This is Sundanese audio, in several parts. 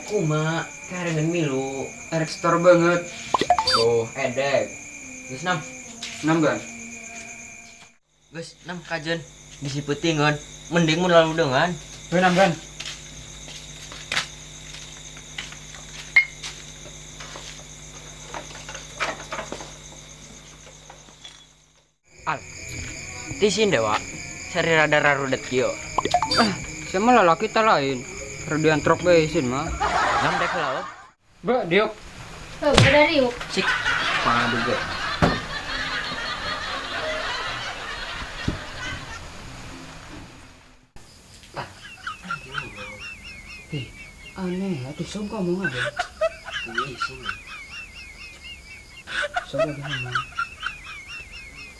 Kuma karengan milu. Erek store banget. Tuh, edek. Geus nam. Nam kan? Geus nam kajen. Bisi peutingan. Mending mun lalu dengan. Heuh nam kan? Al. Tisin dewa. Sari rada rarudet kieu. Ah, sama lalaki ta lain. Radian truk bae isin mah. Nam dek heula. Ba, diuk. Heuh, beda riuk. Sik. Pangadu ge. Ah. Ih, aneh, atuh sok ngomong aja. Ih, sini. Sok lagi ngomong.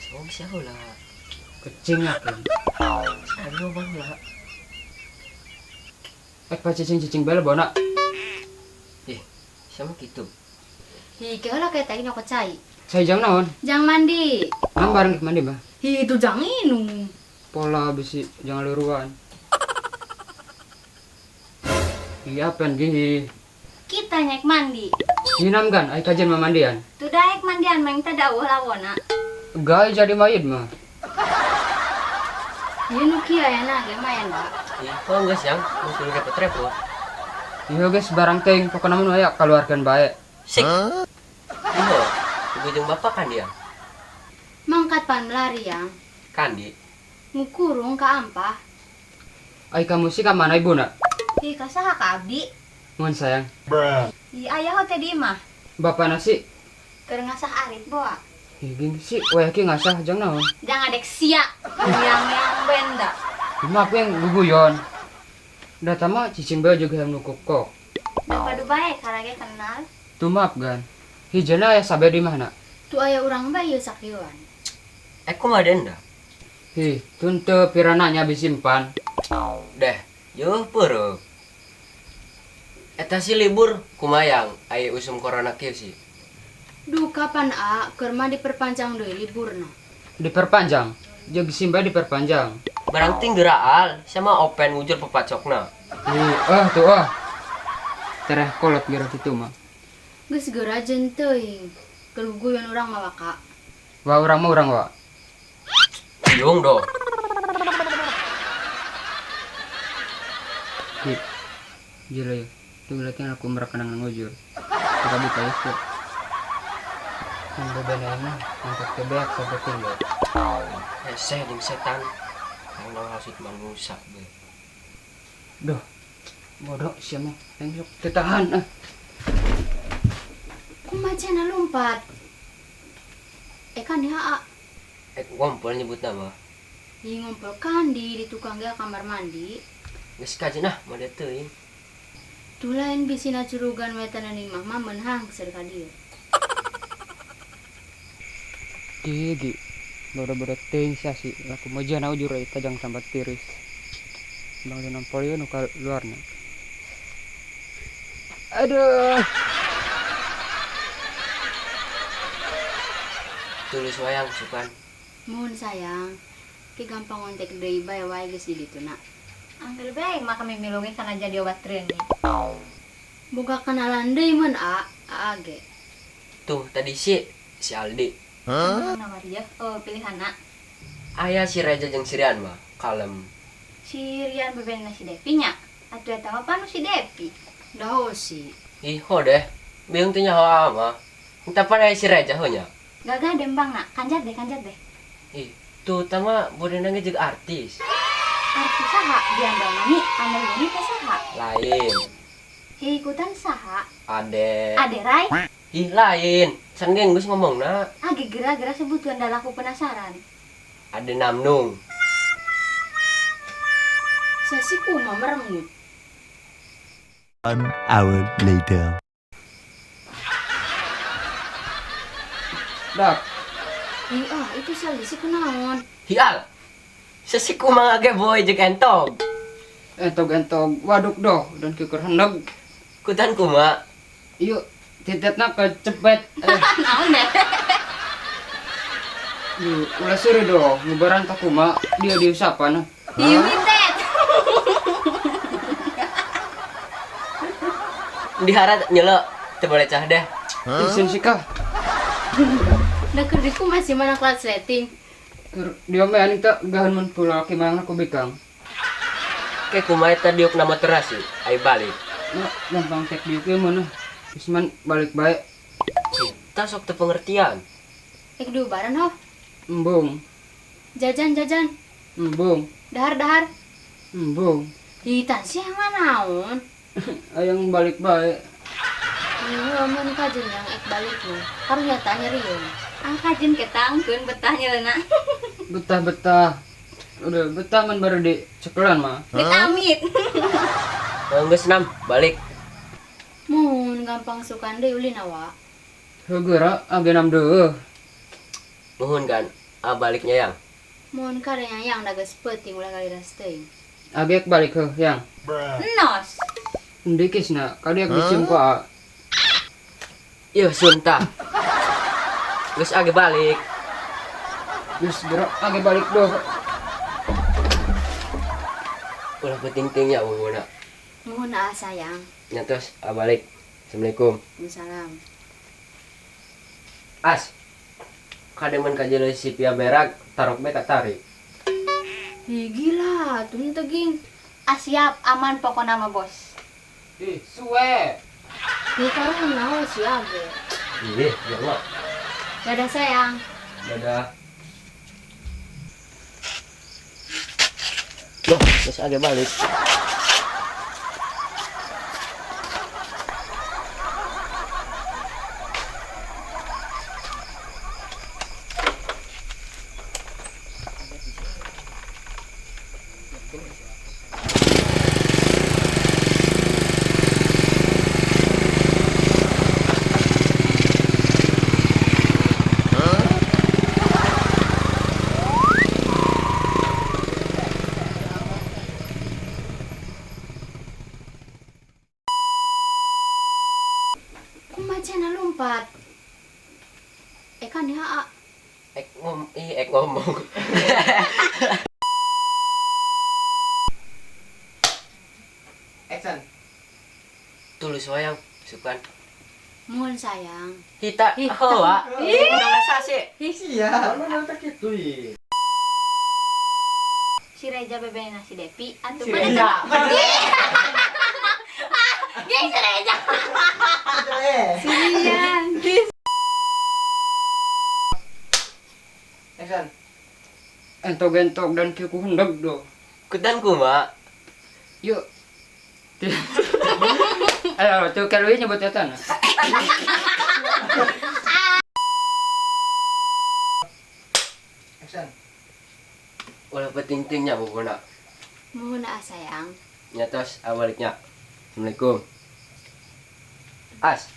Sok sia heula. Kecing aku. Aduh, bang heula. Pak cicing-cicing bel bona. Ih, sama gitu. Hi, ke heula kayak tadi nyokot cai. Cai jang naon? Jang mandi. Nang bareng mandi, Bah. Hi, itu jang inung. Pola bisi jangan luruan. Iya, pen gihi. Kita nyek mandi. Hinam kan, ai kajian mamandian. Tuh daek mandian meng teh dawuh lawona. Gai jadi mayit mah. Ieu nu kieu aya na ge mayan, Pak. Iya, kok geus yang musul repot-repot. Iya geus barang teuing pokona mun aya kaluarkeun bae. Sik. Iya, ujung bapak kan dia. Mangkat pan melari yang. Kandi. Ngukurung ka ampah. Ai kamu sih ka mana ibu nak? Ih, ka saha ka abdi? Mun sayang. Bruh. Ih, ayah teh di imah. Bapak nasi. Keur ngasah arit boa. Ih, gini sih, wah ki ngasah jang naon? Jangan adek sia, yang benda. Cuma aku yang guguyon. Udah tama cicing bae juga yang nukuk kok. Da padu bae karage kenal. Tuh maaf gan. Hijana aya sabe di mana? Tuh aya urang bae ieu sakieuan. Kumaha denda? Hi, tunte pirananya disimpan. Deh, yeuh peureuk. Eta si libur kumayang aya usum corona kieu sih. Duh kapan a keur mah diperpanjang deui liburna. Diperpanjang? Jeung simba diperpanjang. Barang ting geraal sama open wujur pepacokna. Ih, ah tuh ah. Tereh kolot geura kitu mah. Geus geura jeung teuing. Keur guguyon urang mah waka. Wa urang mah urang wa. Yung do. Hi. Gila ya. Tuh liatnya aku merekenang ngujur. Kita buka ya sih. Yang bebanana angkat ke beak sampai tinggal. Hese jeung setan. Karena hasut manusia be. Duh. Bodoh sia mah. Yang sok teu tahan ah. Kumaha cenah lompat? Kan di haa. Ngompol nyebut nama. Ih, ngompol kan di tukang ge kamar mandi. Geus kajen ah, mah teuing. Tuh lain bisina curugan wetanan imah mah menhang ser ka dieu. Gigi, bodoh-bodoh teuing sia si laku mojana ujur eta jang sambat tiris. Bang di nampol ieu nu ka luarna. Aduh. Tulus wayang sukan. Mun sayang, ki gampang ngontek deui bae wae geus di ditu na. Angger bae mah kami milu ge kana jadi obat reuni. Boga kenalan deui mun a, a ge. Tuh tadi si Aldi. Huh? Nama dia, oh pilihanna. Aya si Reja jeung si Rian mah, kalem. Si Rian bebena si Depi nya. Atuh eta mah panu si Depi. Daho si. Ih, ho deh. Bingung teh nyaho mah. Entah pan aya si Reja ho nya. Gagah dembang nak, kanjat deh, kanjat deh. Ih, tuh tama bodena ge jeung artis. Artis saha? Dian Damani, Amel Yuni teh saha? Lain. Hi, ikutan saha? Ade. Ade Rai? Ih, lain. San ge geus ngomongna. Ah, geura-geura sebutuan da laku penasaran. Ade Namnung. Sasi kumaha merengut. 1 hour later. Dak. Ih, ah, itu si Aldi sih kunaon? Hi Al. Sesi kumaha ge boy jeung entog. Entog-entog waduk doh dan kikur heneg. Kutan kumaha? Ieu titetna kecepet. Naon deh? Ieu ulah seuri doh, ngubaran ta kumaha dia diusapan. Ieu mintet. Diharat nyelo teu boleh cah deh. Isin sih kah. Da keur diku masih mana kelas rating. Keur dia mah aing teh gahan mun pulang ki mang aku bikang. Ke kumaha eta diuk na motor sih, ayo balik. Nah, gampang tek diuk ieu mah. Geus man balik bae. Kita sok teu pengertian. Ek diubaran ho. Embung, Jajan-jajan. embung, Dahar-dahar. embung. Ih, tan sih yang naon. Ayang balik bae. Iya, mun kajen yang ek balik mah. Karunya tah nyerieun. Ah kajen ketangkeun betah nyeleuna. Betah-betah. Udah betah man baru di cekelan mah. Geus amit. Geus nam, balik. Mun gampang sukan deui ulin awa. Hegeura age nam deueuh. Nuhun kan, ah baliknya yang. Mun kadang yang da geus peuting ulah galiras teuing. Age balik heuh yang. Enos. Endikis na kadiak dicium ku a. Yuh, suntah. Geus age balik. Geus geura age balik doh. Ulah penting-tingnya bubuna. Muhun ah sayang. Nya tos, ah balik. Assalamualaikum. Waalaikumsalam. As. Kademen kajeuleuh si Pia berak, tarok be katarik. Ih, gila, tuh teu ging. Ah siap, aman pokona mah bos. Ih, suwe. Lu karunya naon si age. Ih, jangan. Dadah sayang. Dadah. Loh, geus age balik. Kumaha cenah lompat? Eh kan ya a. Ek ngom, ih, ek ngomong. Action. Tulus wayang, sukan. Muhun sayang. Kita, Ih, hawa. Udah ngasah sih. Iya, mana teh kitu ih. Si Reja bebena si Depi atuh Si mana Reja. Geng si Reja. Si Rian. Action. Entok-entok dan kieu ku hendeg doh. Kutan kumaha? Yuk. Ayo, tuh kalau nyebut eta na. Action. Ulah penting-tingnya bubuna. Muhun ah sayang. Nya tos, ah baliknya. Assalamualaikum. As.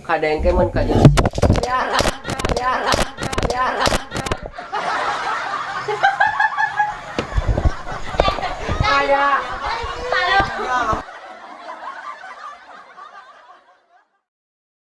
Kadang ke mun kajeuleuh si Ya lah, ya lah, ya lah. Aya.